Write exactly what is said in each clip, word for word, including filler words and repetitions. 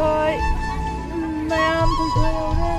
ꯍꯣꯏ, ꯎꯝ, ꯃꯌꯥꯝ ꯊꯣꯏꯊꯣꯏ ꯌꯧꯔꯦ꯫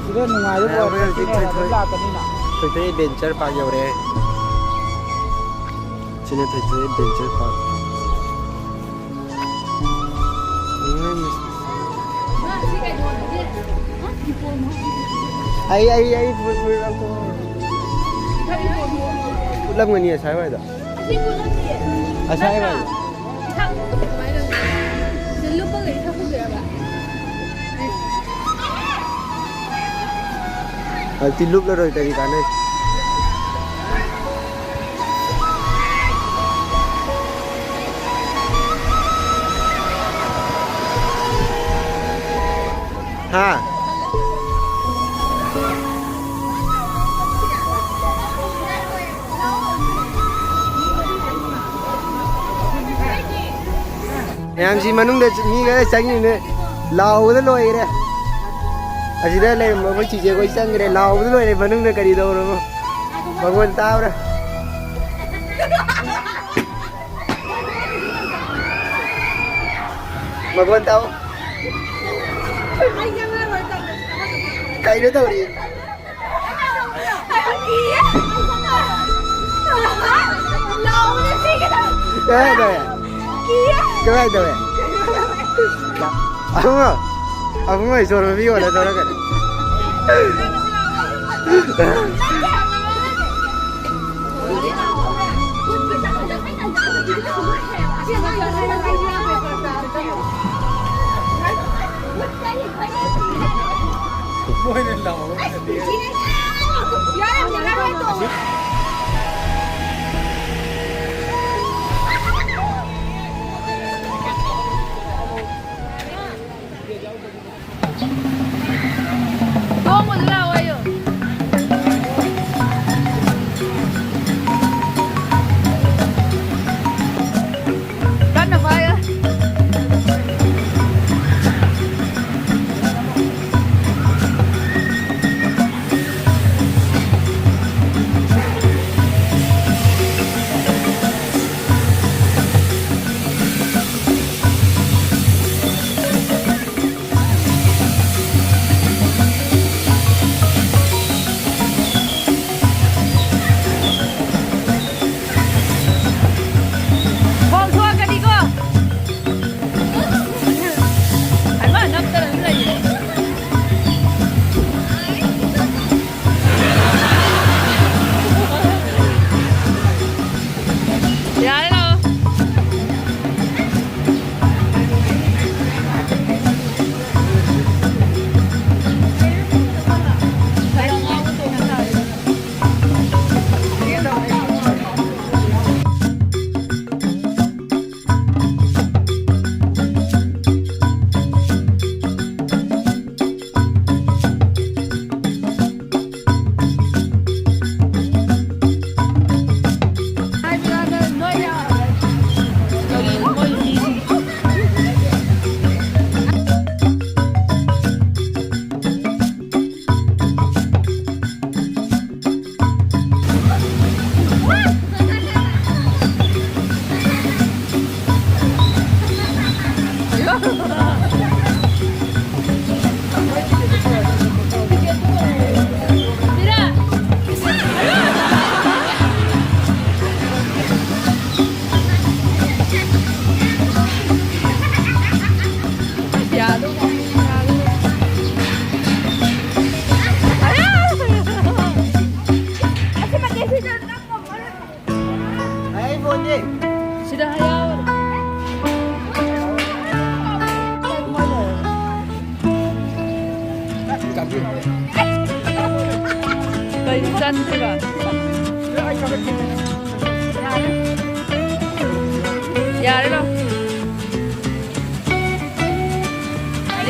ꯁꯤꯗ ꯅꯨꯡꯉꯥꯏꯕ ꯌꯥꯎꯔꯦ, ꯄꯣꯠ ꯍꯧꯖꯤꯛ ꯆꯠꯁꯤꯅꯦꯅ ꯑꯗꯨꯝ ꯊꯣꯏꯊꯣꯏ, ꯂꯥꯛꯀꯅꯤꯅ꯫ ꯊꯣꯏꯊꯣꯏ Adventure Park ꯌꯧꯔꯦ꯫ ꯁꯤꯅ ꯊꯣꯏꯊꯣꯏ Adventure Park꯫ ꯑꯩ, ꯑꯩ, ꯑꯩ, ꯐꯨꯠ, ꯐꯨꯠ, ꯐꯨꯠ꯫ ꯐꯨꯠꯂꯝꯒꯅꯤ ꯉꯁꯥꯏ ꯋꯥꯏꯗꯣ꯫ ꯑꯁꯤ ꯄꯨꯂꯞꯀꯤ ꯉꯁꯥꯏ ꯅꯠꯇ꯭ꯔꯥ? ꯍꯥꯏꯕ꯫ ꯏꯊꯛ ꯀꯃꯥꯏꯅ ꯇꯧꯅꯤ? ꯁꯤꯗ ꯂꯨꯞꯄꯒ ꯏꯊꯛ ꯄꯨꯗꯣꯏꯔꯕ? ꯍꯧꯖꯤꯛꯇꯤ ꯂꯨꯞꯂꯔꯣꯏ, ꯀꯔꯤ ꯀꯥꯟꯅꯩ? ꯍꯥ? ꯃꯌꯥꯝꯁꯤ ꯃꯅꯨꯡꯗ ꯃꯤ ꯈꯔ ꯆꯪꯉꯤꯅꯦ, ꯂꯥꯎꯕꯗ ꯂꯣꯏꯔꯦ꯫ ꯑꯁꯤꯗ ꯂꯩꯔꯝꯕ ꯑꯩꯈꯣꯏ ꯆꯤꯆꯦ ꯈꯣꯏ ꯆꯪꯈ꯭ꯔꯦ, ꯂꯥꯎꯕꯗ ꯂꯣꯏꯔꯦ꯫ ꯃꯅꯨꯡꯗ ꯀꯔꯤ ꯇꯧꯔꯕꯣ? ꯃꯈꯣꯟ ꯇꯥꯕ꯭ꯔꯥ? ꯃꯈꯣꯟ ꯇꯥꯎ꯫ ꯀꯩꯅꯣ ꯇꯧꯔꯤ? ꯀꯃꯥꯏ ꯇꯧꯋꯦ? ꯀꯃꯥꯏ ꯇꯧꯋꯦ? ꯑꯕꯨꯡꯉꯣ, ꯑꯕꯨꯡꯉꯣ, ꯏꯁꯣꯔ ꯃꯃꯤ ꯑꯣꯜꯂ ꯊꯣꯔꯛꯀꯅꯤ꯫ ꯃꯣꯏꯅ ꯂꯥꯎꯔꯒꯗꯤ꯫ ꯁꯤꯗ ꯍꯌꯥꯎꯔꯦ꯫ ꯀꯩꯅꯣ ꯆꯟꯗ꯭ꯔꯤꯕ? ꯌꯥꯔꯦ ꯂꯥꯎ꯫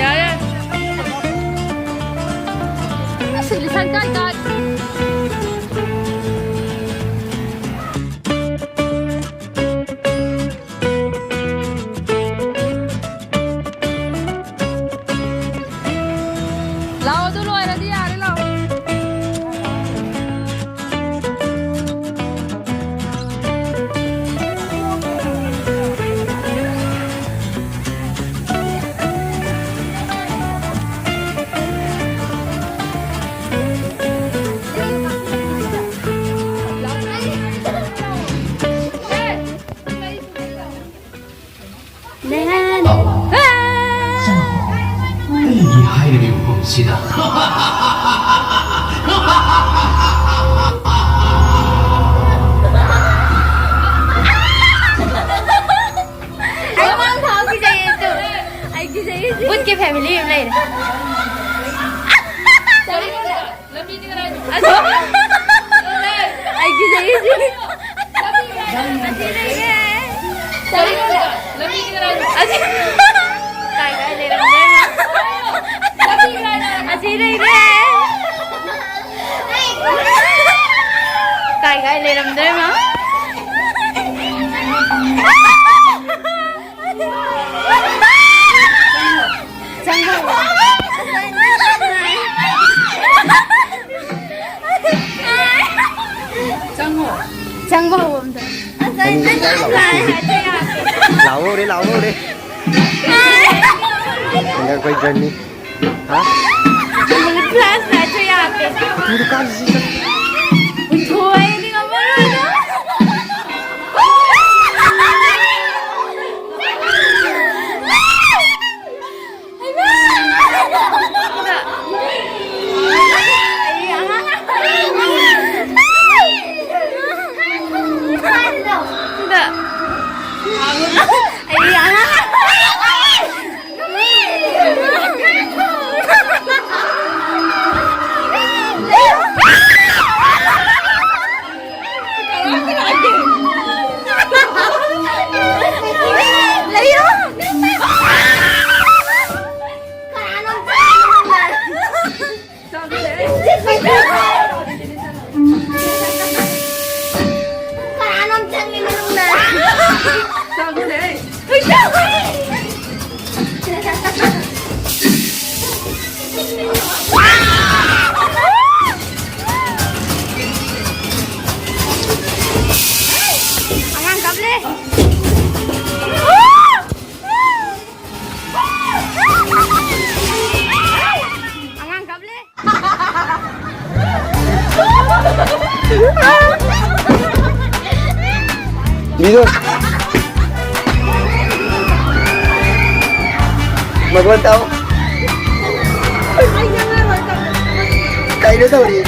ꯌꯥꯔꯦ꯫ ꯑꯁ, ꯂꯤꯁꯟ ꯀꯥꯏ ꯀꯥꯏ꯫ ꯂꯥꯛꯑꯣ, ꯑꯗꯨ ꯂꯣꯏꯔꯗꯤ ꯌꯥꯔꯦ, ꯂꯥꯛꯑꯣ꯫ ꯑꯩꯒꯤ ꯍꯥꯏꯔꯤꯕ ꯃꯐꯝꯁꯤꯗ꯫ ꯑꯩ ꯃꯥꯡ ꯊꯥꯎ ꯀꯤꯖꯩꯌꯦ ꯑꯗꯨ꯫ ꯑꯩ ꯀꯤꯖꯩꯌꯦ꯫ ꯕꯨꯠꯀꯤ ꯐꯦꯃꯤꯂꯤ ꯑꯃ ꯂꯩꯔꯦ꯫ ꯂꯝꯕꯤꯗꯤ ꯀꯗꯥꯏꯗꯅꯣ? ꯑꯁꯤ꯫ ꯑꯩ ꯀꯤꯖꯩ, ꯀꯤꯖꯩ꯫ ꯑꯁꯤ ꯂꯩꯔꯦ꯫ ꯀꯔꯤꯅꯣ? ꯂꯝꯕꯤꯗꯤ ꯀꯗꯥꯏꯗꯅꯣ? ꯑꯁꯤ꯫ ꯀꯥꯏ ꯀꯥꯏ ꯂꯩꯔꯝꯗꯣꯏꯅꯣ? ꯂꯝꯕꯤ ꯀꯗꯥꯏꯗꯅꯣ? ꯑꯁꯤ ꯂꯩꯔꯦ꯫ ꯀꯥꯏ ꯀꯥꯏ ꯂꯩꯔꯝꯗꯣꯏꯅꯣ? ꯆꯪꯉꯣ꯫ ꯆꯪꯉꯣ꯫ ꯆꯪꯕ ꯍꯧꯕ ꯑꯝꯇ꯫ ꯂꯥꯎꯍꯧꯔꯦ, ꯂꯥꯎꯍꯧꯔꯦ꯫ ꯍꯟꯗꯛ ꯑꯩꯈꯣꯏ ꯖꯔꯅꯤ꯫ ꯍꯥ? ꯀ꯭ꯂꯥꯁ ꯅꯥꯏꯠꯁꯨ ꯌꯥꯗꯦ꯫ ꯃꯗꯨ ꯀꯥꯟꯁꯤ ꯆꯠ- ꯎꯊꯣꯏꯅꯤ ꯉꯝꯃꯔꯣꯏꯗ꯫ ꯑꯉꯥꯡ ꯀꯞꯂꯦ꯫ ꯑꯉꯥꯡ ꯀꯞꯂꯦ꯫ ꯃꯤꯗꯣ꯫ ꯃꯈꯣꯟ ꯇꯥꯎ꯫ ꯀꯩꯅꯣ ꯇꯧꯔꯤ?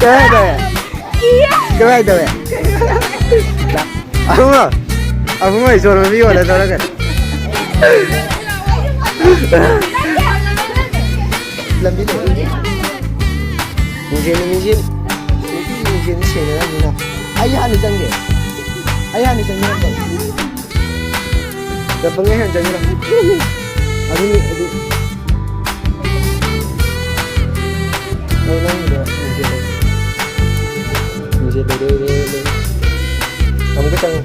ꯀꯩ ꯍꯥꯏꯇꯥꯔꯦ? ꯀꯩ ꯍꯥꯏꯇꯥꯔꯦ? ꯑꯕꯨꯡꯉꯣ, ꯑꯕꯨꯡꯉꯣ, ꯏꯁꯣꯔ ꯃꯃꯤ ꯑꯣꯜꯂꯦ ꯇꯧꯔꯒ꯫ ꯂꯝꯕꯤ ꯂꯩ꯫ ꯃꯤꯡꯁꯦꯜ, ꯃꯤꯡꯁꯦꯜ, ꯃꯤꯡꯁꯦꯜ ꯁꯦꯡꯅꯔꯕꯅꯤꯅ꯫ ꯑꯩ ꯍꯥꯟꯅ ꯆꯪꯒꯦ꯫ ꯑꯩ ꯍꯥꯟꯅ ꯆꯪꯒꯦ꯫ ꯆꯠꯄꯉꯩ ꯍꯥꯟꯅ ꯆꯪꯉꯤꯔꯣ? ꯑꯗꯨꯅꯤ, ꯑꯗꯨ꯫ ꯑꯣ, ꯅꯪꯒꯤꯗꯣ ꯃꯤꯡꯁꯦꯜ ꯂꯩ꯫ ꯃꯤꯡꯁꯦꯜ ꯂꯩꯔꯦ, ꯂꯩꯔꯦ, ꯂꯩꯔꯦ꯫ ꯑꯃꯨꯛꯀ ꯆꯪꯉꯨ꯫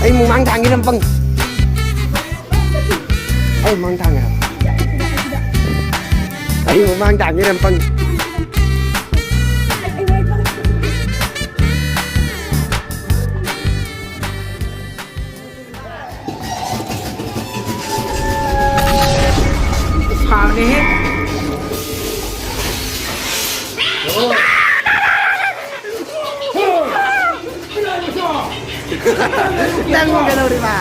ꯑꯩ ꯃꯃꯥꯡ ꯊꯥꯡꯒꯦ ꯅꯪ ꯄꯪ꯫ ꯑꯩ ꯃꯃꯥꯡ ꯊꯥꯡꯒꯦ ꯅꯪ ꯄꯪ꯫ ꯅꯪ ꯀꯩꯗꯧꯔꯤꯕ?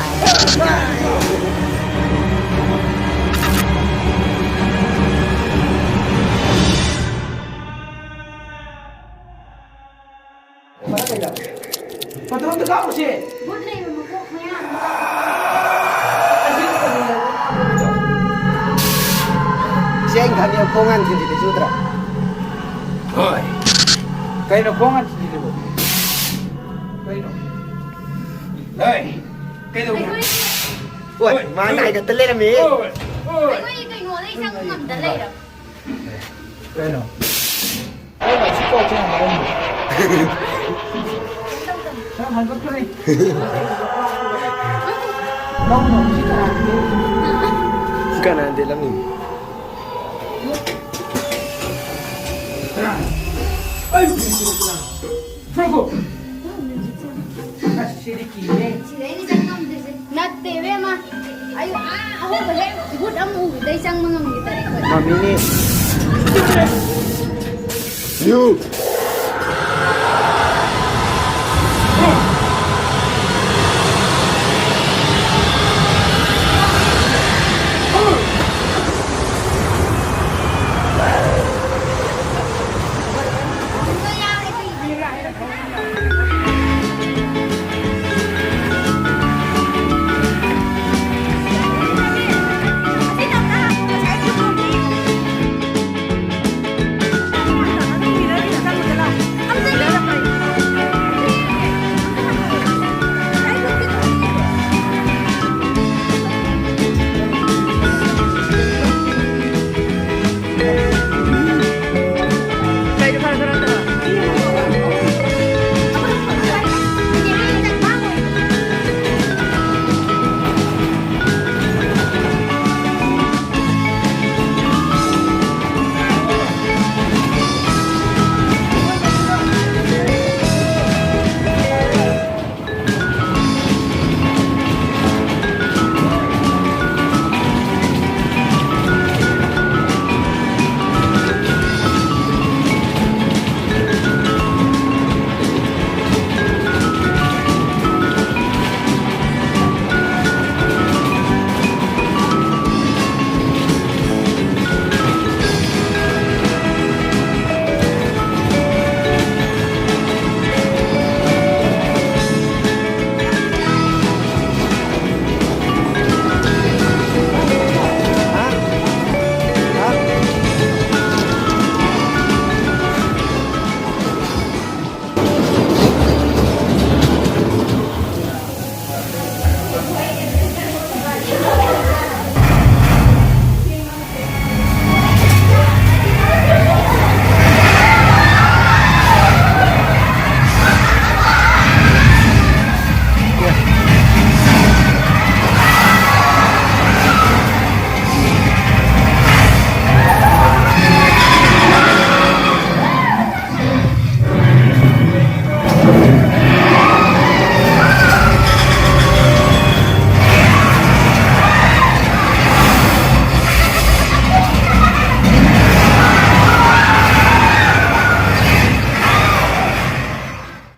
ꯄꯠꯇ꯭ꯔꯣꯝꯗ ꯀꯥꯞꯄꯨꯁꯦ꯫ ꯕꯨꯠ ꯂꯩꯕ ꯃꯀꯣꯛ ꯃꯌꯥꯝ꯫ ꯆꯦꯡ ꯊꯝꯃꯤ ꯈꯣꯡ ꯍꯥꯟ ꯊꯤꯟꯖꯤꯜꯂꯤ ꯆꯨꯗ꯭ꯔꯥ? ꯍꯣꯏ꯫ ꯀꯩꯅꯣ ꯈꯣꯡ ꯍꯥꯟ ꯊꯤꯟꯖꯤꯜꯂꯤꯕꯣ? ꯀꯩꯅꯣ? ꯍꯣꯏ꯫ ꯀꯩꯗꯧꯒꯦ? ꯑꯩꯈꯣꯏ ꯍꯣꯏ, ꯃꯥ ꯉꯥꯏꯒꯠꯇ ꯂꯩꯔꯝꯃꯦ꯫ ꯍꯣꯏ, ꯍꯣꯏ꯫ ꯑꯩꯈꯣꯏ ꯀꯩꯅꯣ ꯂꯩ ꯆꯪ ꯉꯝꯗ ꯂꯩꯔꯕ꯫ ꯀꯩꯅꯣ? ꯑꯩꯅ ꯁꯤ ꯀꯧꯕꯁꯦ ꯌꯥꯝ ꯃꯔꯝꯗꯣ꯫ ꯌꯥꯝ ꯍꯟꯗꯣꯛꯈ꯭ꯔꯦ꯫ ꯂꯧꯅ ꯁꯤ ꯀꯅꯥꯒꯤ? ꯀꯅꯥꯅ ꯂꯝꯅꯤ? ꯐ꯭ꯔꯣꯀꯣ꯫ ꯑꯁ, ꯁꯤꯗꯤ ꯀꯤꯔꯦ꯫ ꯁꯤꯗꯩꯅꯤ ꯆꯪ ꯉꯝꯗ꯭ꯔꯤꯁꯦ꯫ ꯅꯠꯇꯦ, ꯏꯕꯦꯝꯃ꯫ ꯑꯩ ꯑꯥ ꯑꯍꯣꯕ ꯍꯦꯛ ꯕꯨꯠ ꯑꯃ ꯎꯕꯗꯩ ꯆꯪꯕ ꯉꯝꯈꯤꯗꯔꯦ ꯑꯩꯈꯣꯏ꯫ ꯃꯃꯤꯅꯤ꯫ You!